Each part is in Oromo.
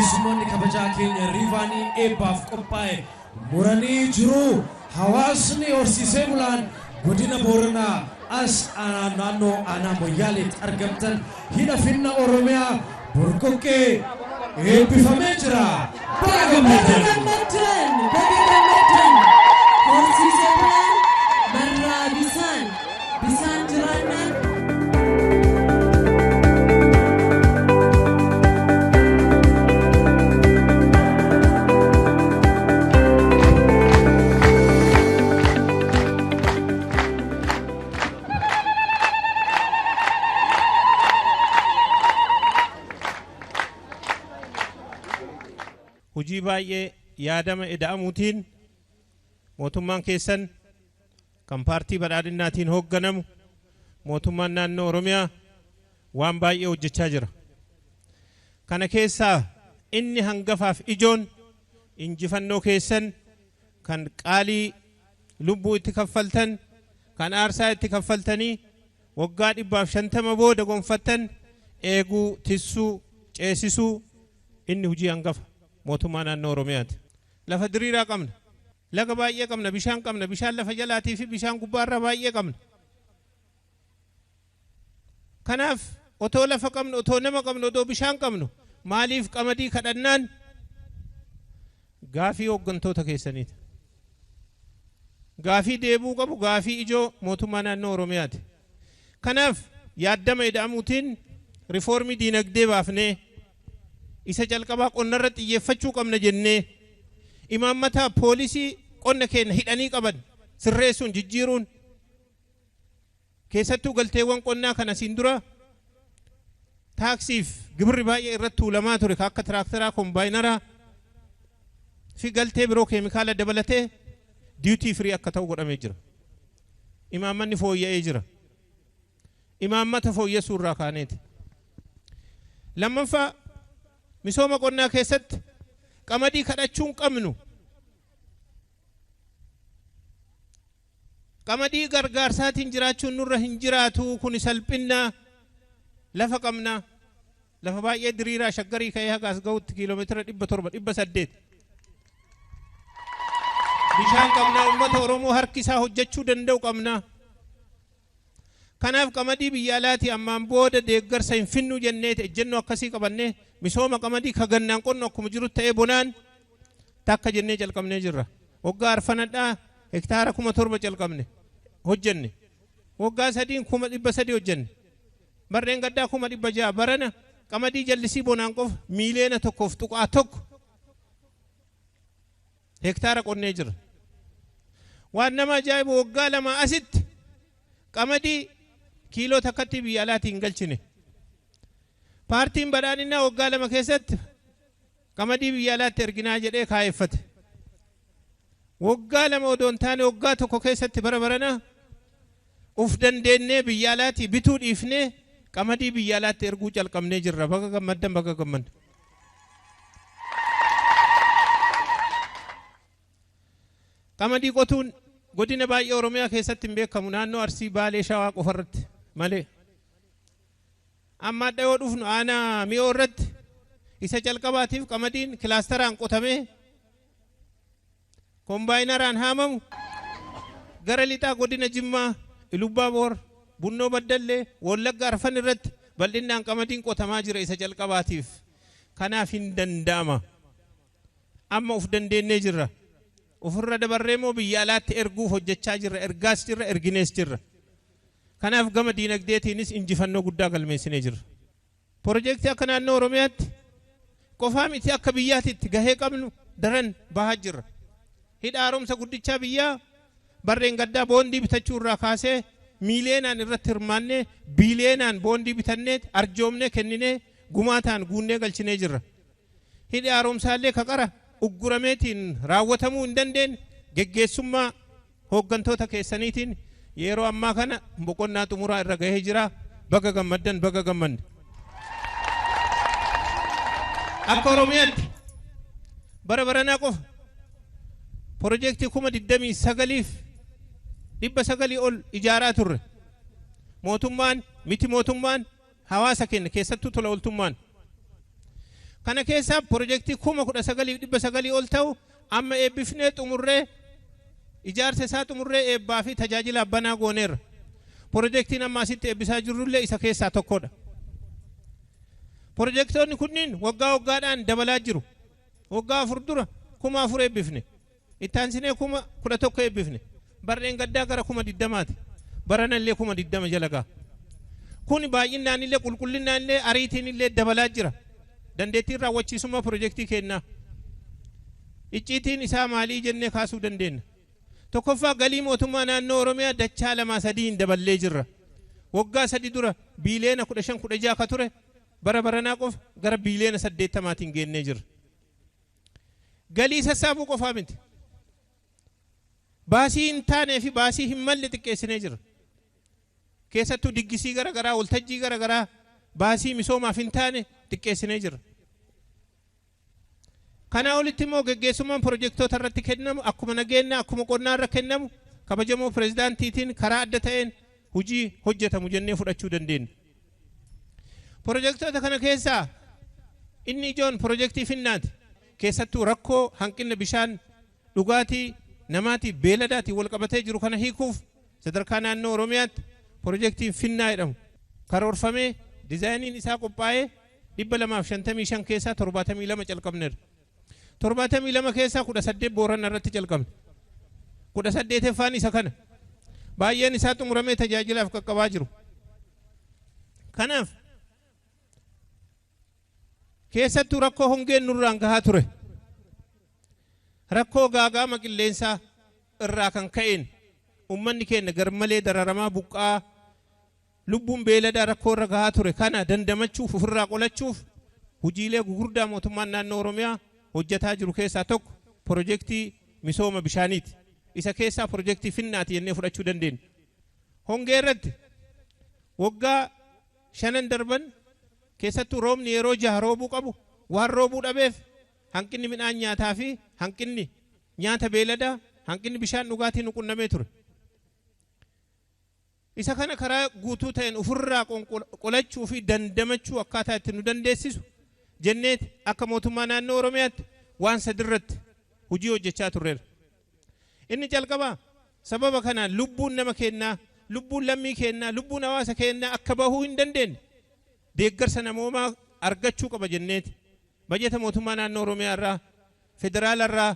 Keessummoonni kabajaa keenya riivaanii eebbaaf qophaa'e muranii jiru. Hawaasni horsiisee bulaan godina Booranaa as naannoo aanaa Moyyaaleetti argamtan hidha finna Oromiyaa Borqoqqee eebbifamee jira. Baga Baga gammaddan! Gammaddan! Baga gammaddan! Horsiisee bulaan barraa bisaan, bisaan jiraannaan. Hojii baay'ee yaadama ida'amuutiin mootummaan keessan kan paartii badhaadhinaatiin hoogganamu mootummaan naannoo Oromiyaa waan baay'ee hojjechaa jira. Kana keessaa inni hangafaaf ijoon injifannoo keessan kan qaalii lubbuu itti kaffaltan, kan aarsaa itti kaffaltanii waggaa 150 booda gonfattan eeguu, tissuu, ceesisuu inni hojii hangafa mootummaa naannoo Oromiyaati. Lafa diriiraa qabna. Laga baay'ee qabna, bishaan qabna, bishaan lafa jalaatii fi bishaan gubbaarraa baay'ee qabna. Kanaaf otoo lafa qabnu, otoo nama qabnu, otoo bishaan qabnu maaliif qamadii kadhannaan gaafii hooggantoota keessaniiti. Gaafii deebuu qabu gaafii ijoo mootummaa naannoo Oromiyaati. Kanaaf yaaddama ida'amuutiin riifoormii diinagdee baafnee isa jalqabaa qonnarra xiyyeeffachuu qabna jennee imaammata poolisii qonna keenya hidhanii qaban sirreessuun jijjiiruun keessattuu galteewwan qonnaa kana siin dura taaksiif gibirri baay'ee irratti tuulamaa ture ka akka tiraaktaraa, kombaayinaraa fi galtee biroo keemikaala dabalatee duty free akka ta'u godhamee jira. Imaammanni fooyya'ee jira. Imaammata fooyyessuu irraa kaaneeti. Lammaffaa, misooma qonnaa keessatti qamadii kadhachuu hin qabnu. Qamadii gargaarsaatiin jiraachuun nurra hin jiraatu, kun salphinna. Lafa qabna. Lafa baay'ee diriiraa Shaggarii ka'ee haga as gahutti kiiloomeetira 700, 800. Bishaan qabna, uummata Oromoo harki isaa hojjechuu danda'u qabna. Kanaaf qamadii biyya alaatii ammaan booda deeggarsa hin finnu jennee ejjennoo akkasii qabannee misooma qamadii ka gannaan qonnu akkuma jiru ta'ee bonaan takka jennee jalqabnee jirra. Waggaa arfanadhaa hektaara 7,000 jalqabne hojjenne. Waggaa sadiin 300,000 hojjenne. Barreen gaddaa 600,000, barana qamadii jallisii bonaan qofa 1.1 miiliyoona hektaara qonnee jira. Waan nama ajaa'ibu, waggaa 2 asitti qamadii kiiloo takkatti biyya alaatii hin galchine. Paartiin badhaadhinaa waggaa 2 keessatti qamadii biyya alaatti erginaa jedhee kaayeffate. Waggaa 2 odoo hin taane waggaa 1 keessatti bara barana uf dandeennee biyya alaatii bituu dhiifnee qamadii biyya alaatti erguu calqabnee jirra. Baga gammaddan, baga gammaddan. Qamadii qotuun godina baay'ee Oromiyaa keessatti hin beekamu, naannoo Arsii, Baalee, Shawaa qofarratti malee. Amma adda yoo dhufnu aanaa Mi'oo irratti isa calqabaatiif qamadiin kilaasteraan qotamee kombaayinaraan haamamu gara lixaa godina Jimmaa, Ilubbaabor, Bunnoo Baddallee, Wallagga arfan irratti bal'inaan qamadiin qotamaa jira isa calqabaatiif. Kanaaf hin danda'ama. Amma uf dandeennee jirra. Ofirra dabarree immoo biyya alaatti erguuf hojjechaa jirra. Ergaas jirra, erginees jirra. Kanaaf gama diinagdeetiinis injifannoo guddaa galmeessinee jirra. Piroojeektii akka naannoo Oromiyaatti qofaa miti, akka biyyaatitti gahee qabnu daran bahaa jirra. Hidha haaromsa guddichaa biyyaa barreen gaddaa boondii bitachuu irraa kaasee miiliyeenaan irratti hirmaannee biiliyeenaan boondii bitannee arjoomnee kenninee gumaataan guunnee galchinee jirra. Hidhi haaromsaallee kaqara uggurameetiin raawwatamuu hin dandeenye geggeessummaa hooggantoota keessaniitiin yeroo ammaa kana boqonnaa xumuraa irra gahee jira. Baga gammaddan, baga gammanne. Akka Oromiyaatti bara baranaa qofa piroojeektii 29,900 ol ijaaraa turre. Mootummaan miti mootummaan hawaasa keenya keessattuu tola ooltummaan. Kana keessaa pirojektii 19,900 ol ta'u amma eebbifnee xumurree, ijaarsa isaa xumurree, eebbaa fi tajaajila banaa gooneerra. Pirojektiin amma asitti eebbisaa jirrullee isa keessaa tokkodha. Pirojektoonni kunniin waggaa waggaadhaan dabalaa jiru. Waggaa 4 dura 4,000 eebbifne. Itti aansinee 11,000 eebbifne. Barreen gaddaa gara 20,000ti. Baranallee 20,000 jala ga'a. Kun baay'inaan illee, qulqullinaan illee, ariitiin illee dabalaa jira. Dandeettiin raawwachiisummaa pirojektii kennaa. Icciitiin isaa maalii jennee kaasuu dandeenya. Tokkoffaa, galii mootummaa naannoo Oromiyaa dachaa lamaa sadiin daballee jirra. Waggaa 3 dura biiliyoona 15, 16 ka ture bara baranaa qofa gara biiliyoona 80tiin geennee jirra. Galii sassaabuu qofaa miti. Baasii hin taanee fi baasii hin malle xiqqeessinee jirra. Keessattuu diggisii gara garaa, waltajjii gara garaa, baasii misoomaaf hin taane xiqqeessinee jirra. Kanaa olitti immoo geggeessummaan pirojektoota irratti kennamu akkuma nageenya, akkuma qonnaa irra kennamu kabajamoo pirezidaantiitiin karaa adda ta'een hojii hojjetamu jennee fudhachuu dandeenya. Pirojektoota kana keessaa inni ijoon pirojektii Finnaati. Keessattuu rakkoo hanqina bishaan dhugaatii namaatiif beeladaatiin wal qabatee jiru kana hiikuuf sadarkaa naannoo Oromiyaatti pirojektiin Finnaa jedhamu karoorfamee, dizaayiniin isaa qophaa'ee, 255 keessaa 72 calqabneerra. 72 keessaa 18 Boorana irratti calqabne. 18ffaan isa kana. Baay'een isaa xumuramee tajaajilaaf qaqqabaa jiru. Kanaaf keessattuu rakkoo hongeen nurraan gahaa ture. Rakkoo gaagaama qilleensaa irraa kan ka'een uummanni keenya garmalee dararamaa, buqqaa, lubbuun beeladaa rakkoo irra gahaa ture kana dandamachuuf, ofirraa qolachuuf hojiilee gugurdaa mootummaan naannoo Oromiyaa hojjetaa jiru keessaa tokko pirojektii misooma bishaaniiti. Isa keessaa pirojektii Finnaati jennee fudhachuu dandeenya. Hongee irratti waggaa shanan darban keessattuu roobni yeroo 6 roobuu qabu waan roobuu dhabeef hanqinni midhaan nyaataa fi hanqinni nyaata beeladaa, hanqinni bishaan dhugaatii nu qunnamee ture. Isa kana karaa guutuu ta'een ofirraa qolachuu fi dandamachuu akkaataa itti nu dandeessisu jenneeti akka mootummaa naannoo Oromiyaatti waan sadirratti hojii hojjechaa turreera. Inni jalqabaa, sababa kanaan lubbuun nama kennaa, lubbuun lammii kennaa, lubbuun hawaasa kennaa akka bahuu hin dandeenye deeggarsa namoomaa argachuu qaba jenneeti. Bajeta mootummaa naannoo Oromiyaa irraa, federaala irraa,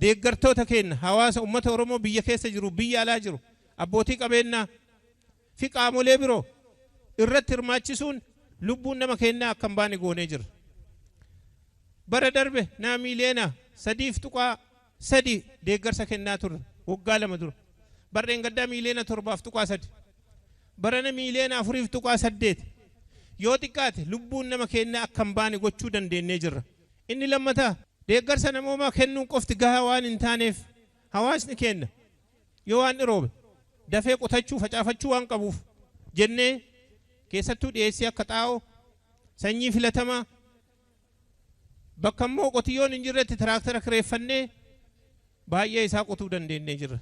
deeggartoota keenya hawaasa uummata Oromoo biyya keessa jiru, biyya alaa jiru, abbootii qabeenyaa fi qaamolee biroo irratti hirmaachisuun lubbuun nama kennaa akka hin baane goonee jira. Bara darbe naa miiliyoona 3.3 deeggarsa kennaa turre waggaa 2 dura. Barreen gaddaa miiliyoona 7.3. Barana miiliyoona 4.8. Yoo xiqqaate lubbuun nama kennaa akka hin baane gochuu dandeenyee jirra. Inni lammataa, deeggarsa namoomaa kennuun qofti gahaa waan hin taaneef hawaasni kenna yoo waan roobe dafee qotachuu, facaafachuu waan qabuuf jennee keessattuu dhiyeessii akka xaa'oo, sanyii filatamaa, bakka immoo qotiyyoon hin jirretti tiraaktara kireeffannee baay'ee isaa qotuu dandeenyee jirra.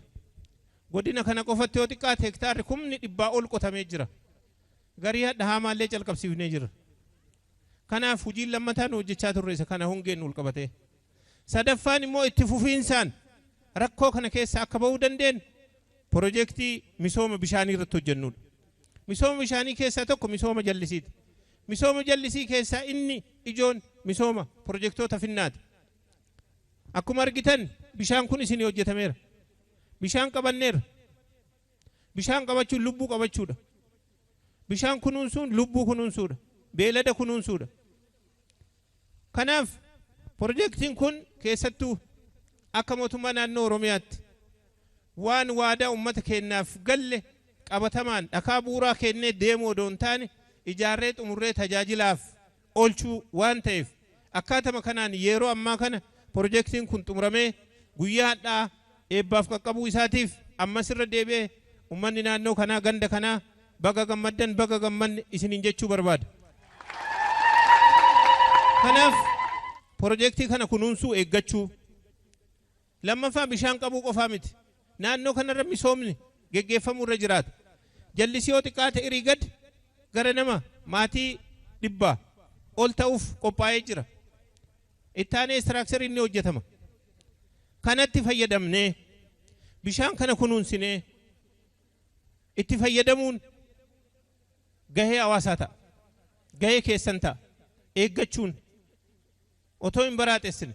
Godina kana qofatti yoo xiqqaate hektaarri 100,000 ol qotamee jira. Garii hadha haamaallee calqabsiifnee jirra. Kanaaf hojiin lammataa nu hojjechaa turre isa kana, hongeen ol qabatee. Sadaffaan immoo itti fufiinsaan rakkoo kana keessa akka bahuu dandeenyu pirojektii misooma bishaanii irratti hojjennudha. Misooma bishaanii keessaa tokko misooma jallisiiti. Misooma jallisii keessaa inni ijoon misooma pirojektoota Finnaati. Akkuma argitan bishaan kun isinii hojjetameera. Bishaan qabanneera. Bishaan qabachuun lubbuu qabachuudha. Bishaan kunuunsuun lubbuu kunuunsuudha. Beelada kunuunsuudha. Kanaaf pirojektiin kun keessattuu akka mootummaa naannoo Oromiyaatti waan waadaa uummata keenyaaf galle qabatamaan dhakaa bu'uuraa kennee deemuu odoo hin taane ijaarree xumurree tajaajilaaf oolchuu waan ta'eef, akkaatama kanaan yeroo ammaa kana pirojektiin kun xumuramee guyyaa hadhaa eebbaaf qaqqabuu isaatiif ammas irra deebi'ee uummanni naannoo kanaa, ganda kanaa baga gammaddan, baga gammanne isiniin jechuu barbaada. Kanaaf pirojektii kana kunuunsuu, eeggachuu. Lammaffaa, bishaan qabuu qofaa miti. Naannoo kanarra misoomni geggeeffamuu irra jiraata. Jallisii yoo xiqqaate irii gad gara nama maatii 100 ol ta'uuf qophaa'ee jira. Ittaanee istiraakchariin ni hojjetama. Kanatti fayyadamnee bishaan kana kunuunsinee itti fayyadamuun gahee hawaasaa ta'a. Gahee keessan ta'a. Eeggachuun otoo hin baraaxessine,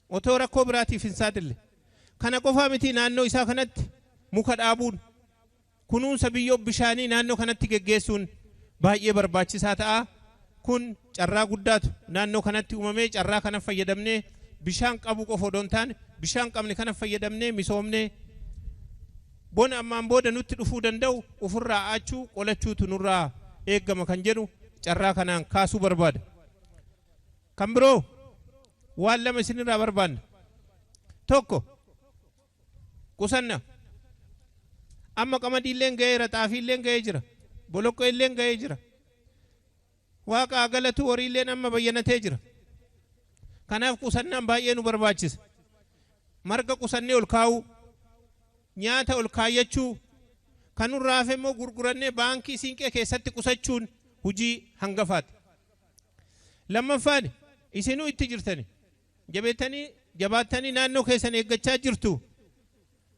otoo rakkoo biraatiif hin saaxille. Kana qofaa miti, naannoo isaa kanatti muka dhaabuun, kunuunsa biyyoo bishaanii naannoo kanatti geggeessuun baay'ee barbaachisaa ta'a. Kun carraa guddaatu naannoo kanatti uumamee, carraa kana fayyadamnee bishaan qabu qofa odoo hin taane, bishaan qabne kana fayyadamnee misoomnee bona ammaan booda nutti dhufuu danda'u ofirraa aachuu qolachuutu nurraa eeggama kan jedhu carraa kanaan kaasuu barbaada. Kan biroo waan lama isinirraa barbaanna. Tokko, qusanna. Amma qamadiilleen ga'eera, xaafiilleen ga'ee jira, boloqqeelleen ga'ee jira. Waaqa galatu, horiilleen amma bayyanatee jira. Kanaaf qusannaan baay'ee nu barbaachisa. Marga qusannee ol kaa'uu, nyaata ol kaayyachuu, kan nurraa hafe immoo gurgurannee baankii siinqee keessatti qusachuun hojii hangafaati. Lammaffaan, isinuu itti jirtani, jabeettanii jabaattanii naannoo keessan eeggachaa jirtu.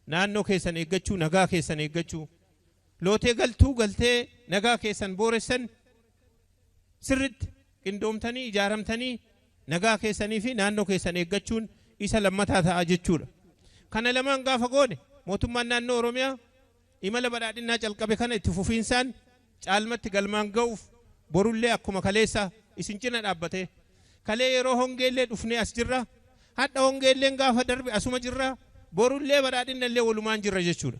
Naannoo keessan eeggachuu, nagaa keessan eeggachuu, lootee galtuu galtee nagaa keessan booressan sirritti qindoomtanii ijaaramtanii nagaa keessanii fi naannoo keessan eeggachuun isa lammataa ta'a jechuudha. Kana lamaan gaafa goone, mootummaan naannoo Oromiyaa imala badhaadhinnaa calqabe kana itti fufiinsaan caalmatti galmaan ga'uuf borullee akkuma kaleessa isin cina dhaabbatee, kalee yeroo hongeellee dhufnee as jirra, hadha hongeelleen gaafa darbe asuma jirra, borullee badhaadhinnallee walumaan jirra jechuudha.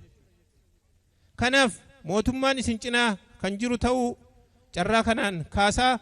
Kanaaf mootummaan isin cinaa kan jiru ta'uu carraa kanaan kaasaa.